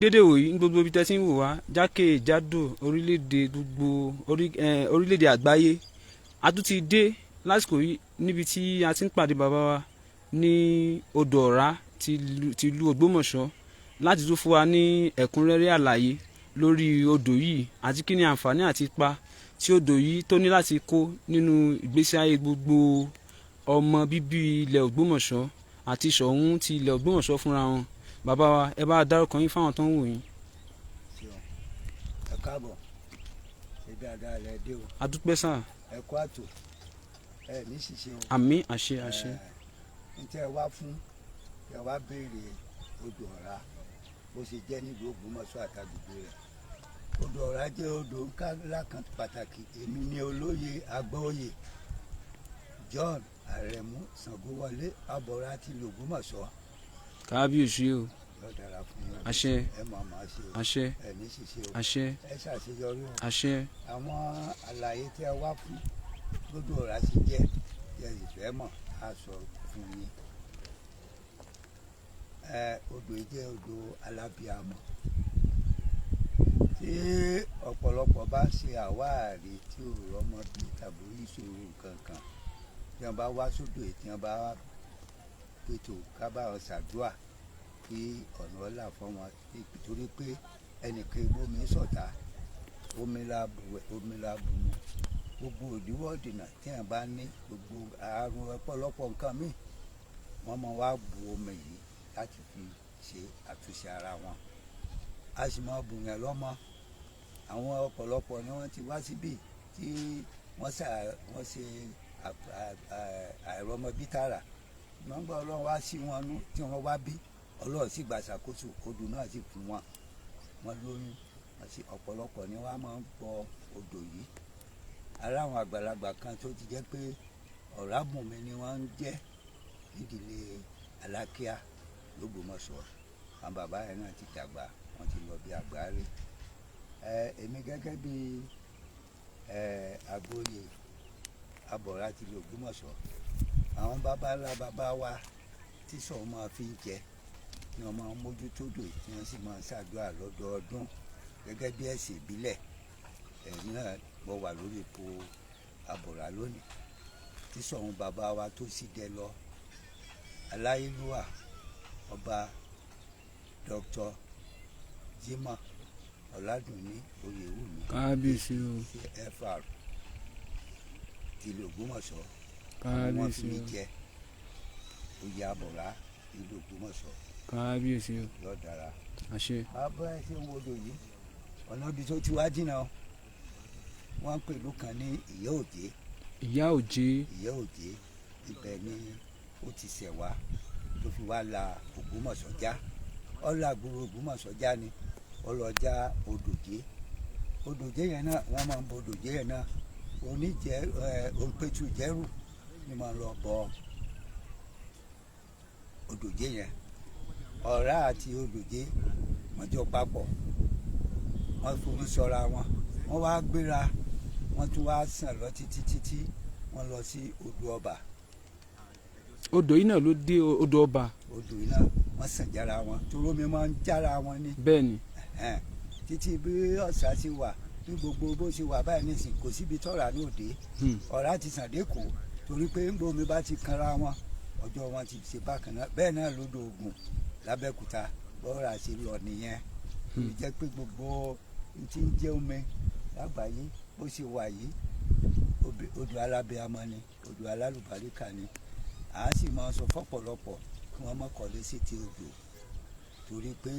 Dédé wòyí ní gbogbo ibi tẹ́ ti ń wò wá jákèjádò orílẹ̀-èdè gbogbo orílẹ̀-èdè àgbáyé. A tún ti dé lásìkò yìí níbi tí a ti ń pàdé bàbá wa ní odò Ọ̀rá ti ìlú Ògbómọ̀ṣọ́ láti tún fún wa ní ẹ̀kúnrẹ́rẹ́ àlàyé lórí odò yìí àti kí ni àǹfààní àti ipa tí odò yìí tó ní láti kó nínú ìgbésí ayé gbogbo ọmọ bíbí ilẹ̀ Ògbómọ̀ṣọ́ àti Ṣọ̀ún ti ilẹ̀ Ògbómọ̀ṣọ́ fúnra wọn. Bàbá wa, ẹ bá dárúkọ yín fáwọn tó ń wò yín. Ṣeun, ẹ káàbọ̀. Ṣe dáadáa lẹ dé o? A dúpẹ́ sà. Ẹ kú àtò, ẹ ní ṣìṣe o. Àmín, àṣẹ, àṣẹ. Ẹ n tẹ́ ẹ wá fún, ẹ wá béèrè odò Ọ̀rá bó ṣe jẹ́ nílùú Ògbómọ̀ṣọ́ àtàgbègbè rẹ̀. Odò Ọ̀rá jẹ́ odò ńlá kan pàtàkì. Èmi ni olóyè Agbóoyè John Àrẹ̀mú Ṣàngówọlé, Abọ̀rá ti ìlú Ògbómọ̀ṣọ́. Kábíyèsí o. Yóò dára fún yín. Àṣẹ. Ẹ mọ̀ máa ṣe o. Àṣẹ. Ẹ ní ṣìṣe o. Àṣẹ. Ẹ ṣàṣeyọrí o. Àṣẹ. Àwọn àlàyé tí ẹ wá fún lójú Ọ̀rá sì jẹ́ tí ẹ sì fẹ́ mọ̀, á sọ fún yín. Ẹ odò yìí jẹ́ odò alábíàmọ́ tí ọ̀pọ̀lọpọ̀ bá ń ṣe àwáàrí tí ò rọ́mọ bí tàbí ìṣòro kankan, tí wọ́n bá wá sódò yìí, tí wọ́n bá pètò ká bá wọn ṣàdúà kí ọ̀nà ọ̀la fún wọn, torí pé ẹnìkan ibómi sọ̀tà, omi la bù wẹ̀, omi la bù mu. Gbogbo òdiwọ̀ dènà tí wọ́n bá ní, gbogbo àrùn, ọ̀pọ̀lọpọ̀ nǹkan míì, wọ́n máa wá bu omi yìí láti fi ṣe àtúnṣe ara wọn. A sì máa bù yàn lọ́mọ. Àwọn ọ̀pọ̀lọpọ̀ ni wọ́n ti wá síbí tí wọ́n ṣe àìrọ́mọbí tààrà. Wọ́n gbọ́ Ọlọ́run wá sí wọn nú tí wọ́n wá bí, Ọlọ́run sì gbà ṣàkóso, odò náà sì fún wọn, wọ́n lóyún. Àti ọ̀pọ̀lọpọ̀ ni wọ́n máa ń bọ odò yìí. Ara àwọn àgbàlagbà kan tó ti jẹ́ pé Ọ̀rábùnmi ni wọ́n ń jẹ́ nídìílé Alákíá l'Ógbómọ̀ṣọ́. Àwọn bàbá yẹn náà ti dàgbà, wọ́n ti lọ bí àgbáre. Ẹ èmi gẹ́gẹ́ bí ẹ Àgbóyè Abọ̀rá ti lè Ògbómọ̀ṣọ́, àwọn bàbá ńlá bàbá wa tí Ṣọ̀ún máa fi ń jẹ ni wọ́n máa ń mójútó odò yìí, tí wọ́n sì máa ń ṣàdúrà lọ́dọọdún gẹ́gẹ́ bí ẹ̀sìn ìbílẹ̀. Ẹ̀mí náà mo wà lórí ipò Abọ̀rá lónìí tí Ṣọ̀ún bàbá wa tó sì dẹ lọ, aláyélúwà Ọba Dr. Jimoh Ọládùnní Oyèwùmí. Kábíyèsí o. CFR tìlú Ògbómọ̀ṣọ́, àwọn wọn fi Kábíyèsí mí o. jẹ oyè Abọ̀rá ìlú Ògbómọ̀ṣọ́. Kábíyèsí o. Yóò dára. Àṣẹ. Bàbá ẹ ṣe ń wo odò yìí, ọ̀nà ibi tó ti wá jìnnà o. Wọ́n ń pè ìlú kan ní Ìyá Òjé. Ìyá Òjé. Ìyá Òjé, ibẹ̀ ni ó ti ṣẹ̀ wá tó fi wá la Ògbómọ̀ṣọ́ já. Ọ̀là gbòòrò Ògbómọ̀ṣọ́ já ni ọlọ́jà Odòjé. Odòjé yẹn náà, wọ́n máa ń bọ Odòjé yẹn náà. Oníjẹ ẹ òǹpẹ̀tù jẹ́rù ni máa lọ bọ Odòjé yẹn. Ọ̀rá àti Odòjé wọ́n jọ papọ̀, wọ́n forí sọra wọn, wọ́n wá gbéra, wọ́n tún wá sàn lọ títí títí, wọ́n lọ sí odò Ọba. Odò yìí náà ló dé odò Ọba. Odò yìí náà wọ́n sàn jára wọn, torí omi máa ń jára wọn ní. Bẹ́ẹ̀ ni. Ẹ̀hẹ́n. Títí bí ọ̀sà ti wà, bí gbogbo bó ṣe wà báyìí nísìn, kò síbi tọ́ra ní òde. Ọ̀rá ti sàn dé kò, torí pé ńgbà omi bá ti kanra wọn, ọjọ́ wọn ti ṣe bákan náà. Bẹ́ẹ̀ náà lódò Ògùn lábẹ́òkúta, bọ́ọ̀rà ṣe lọ nìyẹn. Ó jẹ́ pé gbogbo n tí ń jẹ́ omi lágbàáyé bó ṣe wà yìí, odò alábẹ́àmọ́ ni, odò alálùbáríkà ni. À á sì máa sọ fọ́pọ̀lọpọ̀ kí wọ́n má kọ́lé sí ti odò, torí pé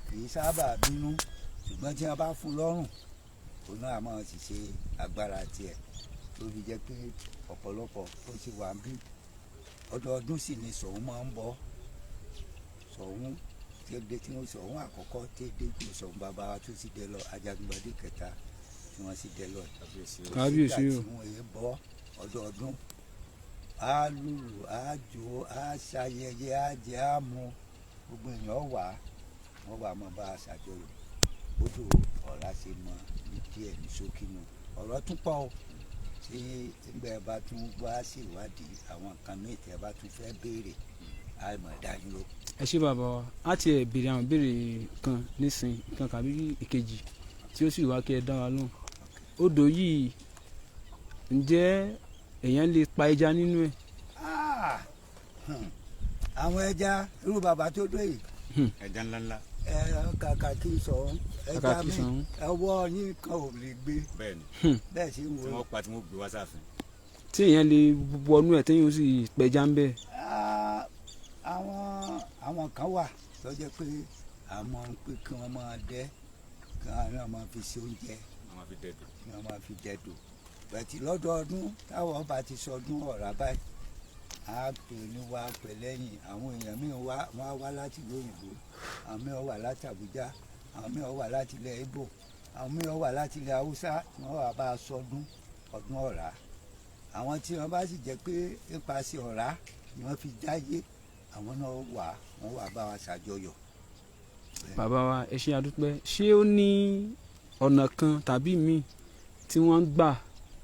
kì í sábà bínú, ṣùgbọ́n tí wọ́n bá fún lọ́rùn, òun náà máa sì ṣe agbára tiẹ̀, tó fi jẹ́ pé ọ̀pọ̀lọpọ̀ ó ti wà ń bí. Ọdọọdún sì ni Ṣọ̀ún máa ń bọ̀. Ṣọ̀ún tí ó dé, tí wọ́n Ṣọ̀ún àkọ́kọ́ tí ó dé ju Ṣọ̀ún bàbá wa tó sì dé lọ, Ajagungbadé kẹta tí wọ́n sì dé lọ. Kábíyèsí o. Sígbà tí wọ́n yé bọ́ ọdọọdún, á lùlù, á jó, á ṣayẹyẹ, á jẹ, á mu, gbogbo èèyàn wà, wọ́n wà máa bá a ṣàjọyọ̀. Odò Ọ̀rá ṣe mọ ní díẹ̀ ní ṣókí nu. Ọ̀rọ̀ tún pọ̀ o, tí nígbà ẹ bá tún wá ṣèwádìí àwọn nǹkan míì tí ẹ bá tún fẹ́ béèrè, á mọ̀ dájú ló. Ẹ ṣé bàbá wa, á tiẹ̀ béèrè àwọn ìbéèrè kan nísìnyí, kan tàbí ìkejì tí ó sì wá kí ẹ dá wa lóhùn. Odò yìí, ǹjẹ́ èèyàn lè pa ẹja nínú ẹ̀? Ah! Àwọn ẹja irú bàbá tó dé yìí, Ẹja ńláńlá. Ẹ kàkà kí n sọ ẹja Kàkà kí mi sọ̀hún. Ẹwọ́ yín kan ò lè gbé. Bẹ́ẹ̀ ni. Bẹ́ẹ̀ sì ń Tí wo. wọ́n pa, tí wọ́n gbé wá sáàfin. Tí èèyàn lè wọnú ẹ̀ téèyàn ó sì pẹja ń bẹ̀? Ah, àwọn kan wà tó jẹ́ pé àmọ́ ń pé kí wọ́n máa dẹ́, kí wọ́n náà máa fi ṣe oúnjẹ, Wọ́n máa fi dẹ́dọ̀. kí wọ́n máa fi dẹ́dò bẹ̀tì. Lọ́dọọdún táwọn ọba ti sọdún ọ̀rá báyìí, á pè ní wá pè lẹ́yìn àwọn èèyàn míì wá, wọ́n á wá láti ìlú òyìnbó, àwọn míì wà láti Àbújá, àwọn míì wà láti ilẹ̀ Ìgbò, àwọn míì wà láti ilẹ̀ Haúsá, wọ́n wà bá a sọdún ọdún ọ̀rá. Àwọn tí wọ́n bá sì jẹ́ pé nípasẹ̀ ọ̀rá ni wọ́n fi jáyé, àwọn náà wà, wọ́n wà bá wa ṣàjọyọ̀. Bàbá wa, ẹ ṣé, adúpẹ́. Ṣé ó ní ọ̀nà kan tàbí míì tí wọ́n ń gbà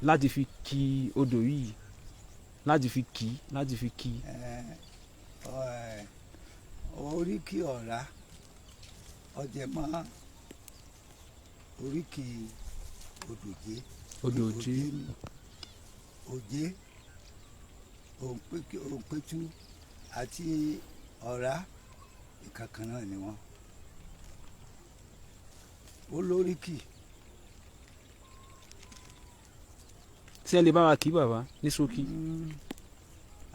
láti fi ki odò yìí, láti fi kì? Ẹ, oríkì ọ̀rá ọjẹ mọ́ oríkì odòjé. Odò Òjé. Ni. Òjé, Òǹpẹ̀tù àti ọ̀rá, ìkankan náà ni wọ́n. Ó lóríkì. Ṣé ẹ lè bá wa kí bàbá ní ṣókí?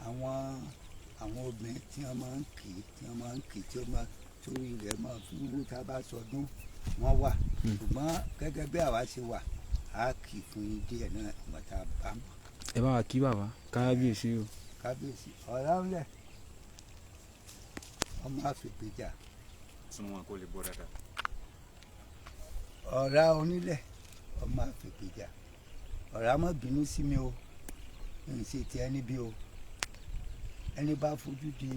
Àwọn obìnrin tí wọ́n máa ń kì í tí wọ́n máa ń kì í tí wọ́n máa torí rẹ̀ máa fi wú tá a bá sọdún wọ́n wà, ṣùgbọ́n gẹ́gẹ́ bí àwa ṣe wà, á kì í fún yín díẹ̀ náà ìgbà tá a bá mọ̀. Ẹ bá wa kí bàbá, kábíyèsí o. Kábíyèsí ọ̀rá ńlẹ̀, ọmọ àfìpéjà. Súnmọ́ wọn kó lè gbọ́ dáadáa. Ọ̀rá onílẹ̀, ọmọ àfìpéjà, ọ̀rá má bínú sí mi o, n ṣe tiẹ̀ níbí o. Ẹni bá fojú di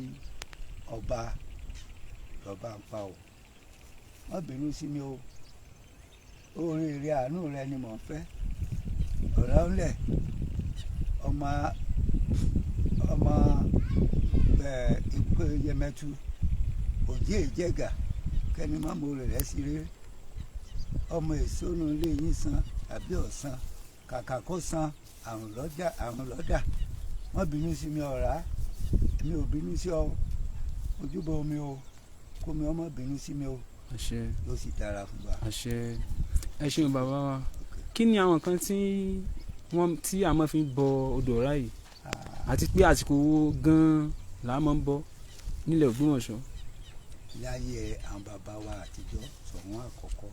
ọba lọ́ba ń pa o. Má bínú sí mi o, oore rẹ, àánú rẹ ni mò ń fẹ́. Ọ̀rá ńlẹ̀, ọmọ ẹ ikú Yẹmẹtu, òjì ìjẹgà, kẹni má mo rẹ̀ sí rere, ọmọ èsónú ilé yín san àbí ọ̀sán, kàkà kó san àrùn lọ́jà, àrùn lọ́dà. Má bínú sí mi ọ̀rá, èmi ò bínú sí ọ, ojúbọ omi o, kó mi ọmọ bínú sí mi o. Àṣẹ. Yóò sì dára fún wa. Àṣẹ. Ẹ ṣeun bàbá wa. Kí ni àwọn nǹkan tí wọ́n tí a máa fi ń bọ odò ọ̀rá yìí, àti pé àsìkò wo gan-an là á máa ń bọ nílẹ̀ Ògbómọ̀ṣọ́? Láyé àwọn bàbá wa àtijọ́, Ṣọ̀ún àkọ́kọ́,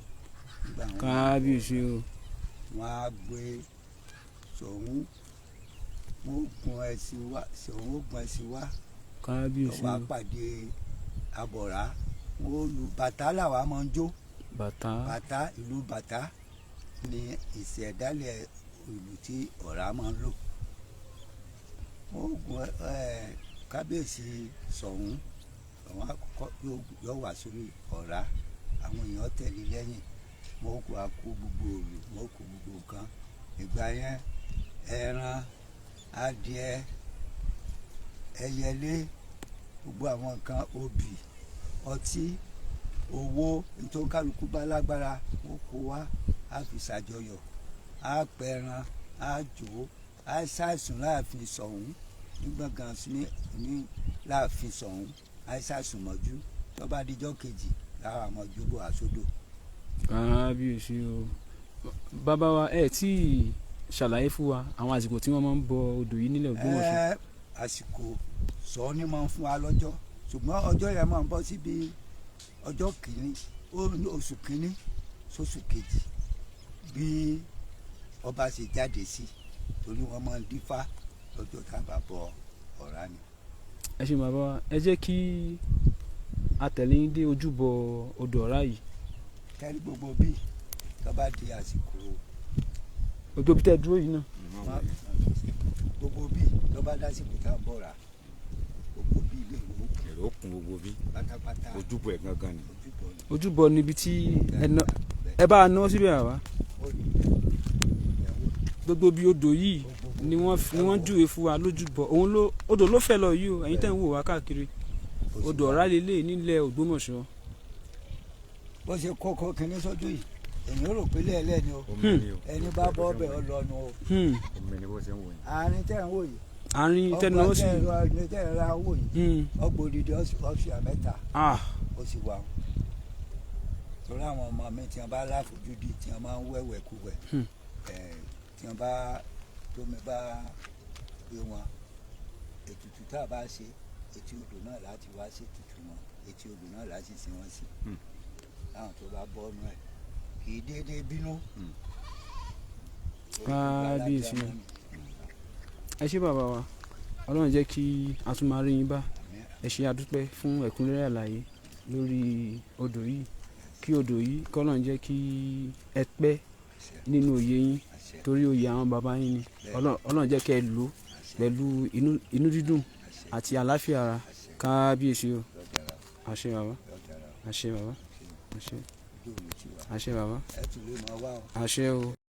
nígbà wọn, Kábíyèsí o. wọn á gbé Ṣọ̀ún, wọn ó gun ẹṣin wá, Ṣọ̀ún ó gun ẹṣin wá. Kábíyèsí wọ́n á o. pàdé abọ̀rá, wọn ó lu bàtà làwa máa ń jó. Bàtà. Bàtà, ìlú bàtà ni ìṣẹ̀dálẹ̀ ìlú tí ọ̀rá máa ń lò. Wọ́n ó gun ẹ kábíyèsí Ṣọ̀ún, àwọn àkọ́kọ́ yóò wá sórí ọ̀rá, àwọn èèyàn tẹ̀lé lẹ́yìn, wọ́n ó kó akó gbogbo òòlù, wọ́n ó kó gbogbo nǹkan. Ìgbà yẹn, ẹran, adìẹ, ẹyẹlé, gbogbo àwọn nǹkan, obì, ọtí, owó, nítorí kálukú bá lágbára, wọ́n kó wá, á fi ṣàjọyọ̀, á pẹran, á jó, á ṣàìsùn láàfin Ṣọ̀ún ní gbọ̀ngàn sí ní láàfin Ṣọ̀ún, á ṣàìsùn mọ́jú. Tó bá dijọ́ kejì láwọn àmọ́jú bò àsódò. Kábíyèsí o. Bàbá wa, ẹ tí ì ṣàlàyé fún wa àwọn àsìkò tí wọ́n máa ń bọ odò yìí nílẹ̀ Ògbómọ̀ṣọ́. Ẹ, àsìkò sọ ni máa ń fún wa lọ́jọ́, ṣùgbọ́n ọjọ́ yẹn máa ń bọ́ síbi ọjọ́ kìíní ní oṣù kìíní sóṣù kejì, bí ọba ṣe jáde sí, torí wọ́n máa ń dífá lọ́jọ́ tá a bá bọ ọ̀rá ni. Ẹ ṣeun bàbá wa, ẹ jẹ́ kí a tẹ̀lé yín dé ojúbọ odò ọ̀rá yìí. Kẹ́rí gbogbo bíi tó bá di àsìkò Ojú ibi tẹ́ ẹ dúró yìí náà. Gbogbo bíi tó bá dásìkò tá a bọ̀ra, gbogbo bíi ilé ìwò Èrò kún gbogbo bí. pátápátá. Ojúbọ ẹ̀ gangan ni. Ojúbọ ni. Ojúbọ níbi tí ẹ ná, ẹ bá a ná síbẹ̀ bàbá. Ó ní ìyàwó. Gbogbo bí odò yìí ni wọ́n júwe fún wa lójúbọ òun ló odò ló fẹ́ lọ yìí o, ẹ̀yin tẹ́ ń wò wá káàkiri. Ó sì Odò wà. Ọ̀rá lélẹ̀ nílẹ̀ Ògbómọ̀ṣọ́. Bó ṣe kókó kinní sójú yìí, èyí rò pé lẹ́ẹ̀lẹ́ ni o. Omi ni o. Ẹni bá bọ́ ọbẹ̀ ọlọ́nu o. Omi ni bó ṣe ń wò yín. Àárín tẹ̀ ń wò yìí, Àárín tẹnu ọgbà ó sì. tẹ̀ ń ra ní tẹ̀ ń ra wò yìí, ọgbà odidi ọ̀sùn mẹ́ta ó sì wà o. Torí àwọn ọmọ mi tí wọn bá láfojúdi, tí wọn máa ń wẹ̀wẹ̀ kúwẹ̀, ẹ̀ tí wọn bá tómi bá gbé wọn, ètùtù tá a bá ṣe, etí odò náà láti wá ṣe ètùtù wọn, etí odò náà láti sin wọn sí. Láwọn tó bá bọ́ ọ́nú ẹ̀ kì í déédéé bínú. Kábíyèsí. Ẹ ṣé bàbá wa, Ọlọ́run jẹ́ kí a tún máa rí yín bá. Ẹ ṣé, adúpẹ́ fún ẹ̀kúnrẹ́rẹ́ àlàyé lórí odò yìí. Kí odò yìí, kọ́lọ́run jẹ́ kí ẹ pẹ́ nínú oyè yín, Àṣẹ. torí oyè àwọn bàbá yín ni. Ọlọ́run jẹ́ kẹ́ ẹ lò ó Àṣẹ. pẹ̀lú inú dídùn Àṣẹ. àti àlàáfíà ara. Àṣẹ. Kábíyèsí o. Yọ̀dára. Àṣẹ bàbá. Yọ̀dára. Àṣẹ bàbá, àṣẹ. Ojú òní tiwa. Àṣẹ bàbá. Ẹ tún lè máa wá o. Àṣẹ o.